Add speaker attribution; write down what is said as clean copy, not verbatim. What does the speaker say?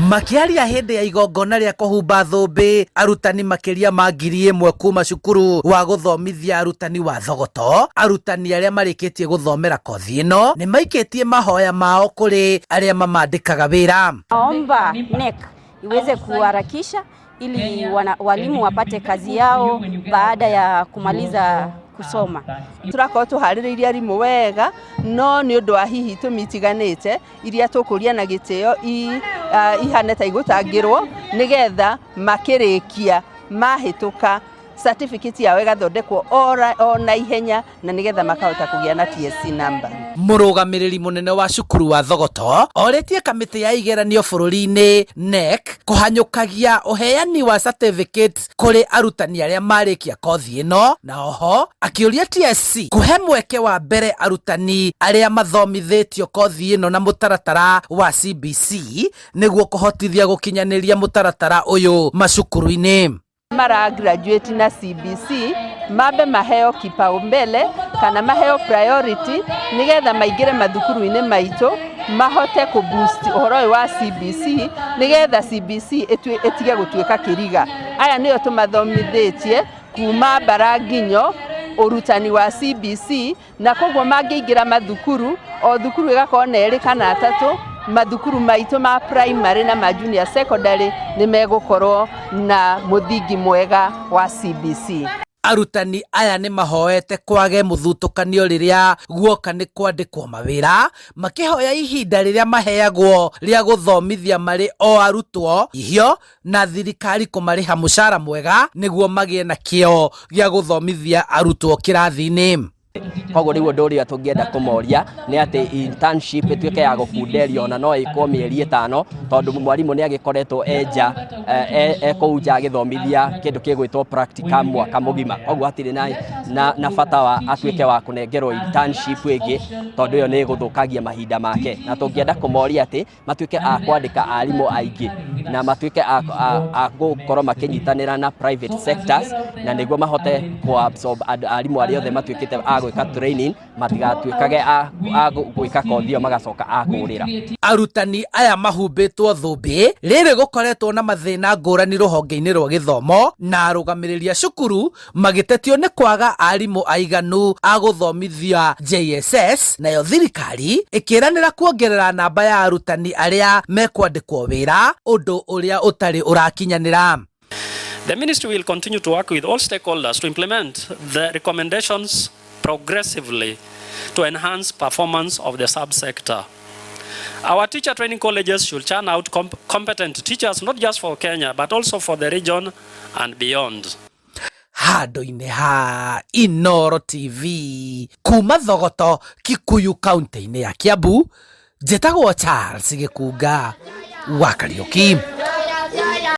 Speaker 1: Makĩaria hĩndĩ ya igongona rĩa kũhumba thũmbĩ arutani makĩria ma 1000 kuma cukuru wa gũthomithia arutani wa Thogoto, arutani arĩa marĩkĩtie gũthomera kothi ĩno nĩ maikĩtie mahoya mao kũrĩ arĩa mamandĩkaga wĩra.
Speaker 2: Naomba KNEC iweze kuharakisha ili wana, walimu wapate kazi yao baada ya kumaliza kusoma.
Speaker 3: Tũrakorwo tũharĩrĩirie arimũ wega no nĩ ũndũ wa hihi itũmi itiganĩte iria tũkũria na gĩtĩo ihane ta igũtangĩrwo nĩgetha makĩrĩkia mahĩtũka certificate yao ĩgathondekwo o na ihenya na nĩgetha makahota kũgĩa na TSC number.
Speaker 1: Mũrũgamĩrĩri mũnene wa cukuru wa Thogoto orĩtie kamĩtĩ ya igeranio bũrũri-inĩ KNEC kũhanyũkagia ũheani wa certificates kũrĩ arutani arĩa marĩkia kothi ĩno na oho akĩũria TSC kũhe mweke wa mbere arutani arĩa mathomithĩtio kothi ĩno na mũtaratara wa CBC nĩguo kũhotithia gũkinyanĩria mũtaratara ũyũ macukuru-inĩ.
Speaker 3: Mara graduate na CBC mambe maheo kipaumbele kana maheo priority nigetha maingĩre mathukuru-inĩ maitũ mahote kũ boost ũhoro ũyũ wa CBC nigetha CBC ĩtige gũtuĩka kĩriga. Aya nĩo tũmathomithĩtie kuma Mbaranginyo ũrutani wa CBC na koguo mangĩingĩra mathukuru o thukuru ĩgakorwo na erĩ kana atatũ mathukuru maitũ ma primary na ma junior secondary nĩ megũkorwo na mũthingi mwega wa CBC.
Speaker 1: Arutani aya nĩ mahoete kwage mũthutũkanio rĩrĩa guoka nĩ kwandĩkwo mawĩra makĩhoya ihinda rĩrĩa maheagwo rĩa gũthomithia marĩ o arutwo ihio na thirikari kũmarĩha mũcara mwega nĩguo magĩe na kĩo gĩa gũthomithia arutwo kĩrathi-inĩ.
Speaker 4: Koguo rĩu ũndũ ũrĩa tũngĩenda kũmoria nĩ atĩ internship ĩtuĩke ya gũkunderio ona no ĩkwo mĩeri 5 tondũ mwarimũ nĩ agĩkoretwo e nja e kũu nja agĩthomithia kĩndũ gĩgwĩtwo practicum mwaka mũgima. Koguo hatirĩ na bata wa atuĩke wa kũnengerwo internship ĩngĩ tondũ ĩyo nĩ ĩgũthũkangia mahinda make. Na tũngĩenda kũmoria atĩ matuĩke a kwandĩka arimũ aingĩ na matuĩke a gũkorwo makĩnyitanĩra na private sectors na nĩguo mahote kũ absorb arimũ arĩa othe matuĩkĩte a gwĩka training matigatuĩkage a gwĩka kothi ĩyo magacoka a kũrĩra.
Speaker 1: Arutani aya mahumbĩtwo thũmbĩ rĩrĩ gũkoretwo na mathĩna ngũrani rũhonge-inĩ rwa gĩthomo na arũgamĩrĩri a cukuru magĩtetio nĩ kwaga arimũ aiganu a gũthomithia JSS nayo thirikari ĩkĩranĩra kuongerera namba ya arutani arĩa mekwandĩkwo wĩra ũndũ ũrĩa ũtarĩ ũrakinyanĩra.
Speaker 5: The ministry will continue to work with all stakeholders to implement the recommendations progressively to enhance performance of the subsector. Our teacher training colleges should churn out competent teachers not just for Kenya but also for the region and beyond.
Speaker 1: Handũ-inĩ ha Inooro TV kuma Thogoto, Kikuyu kaunti-inĩ ya Kiambu, njĩtagwo Charles Gĩkunga wa Kariũki.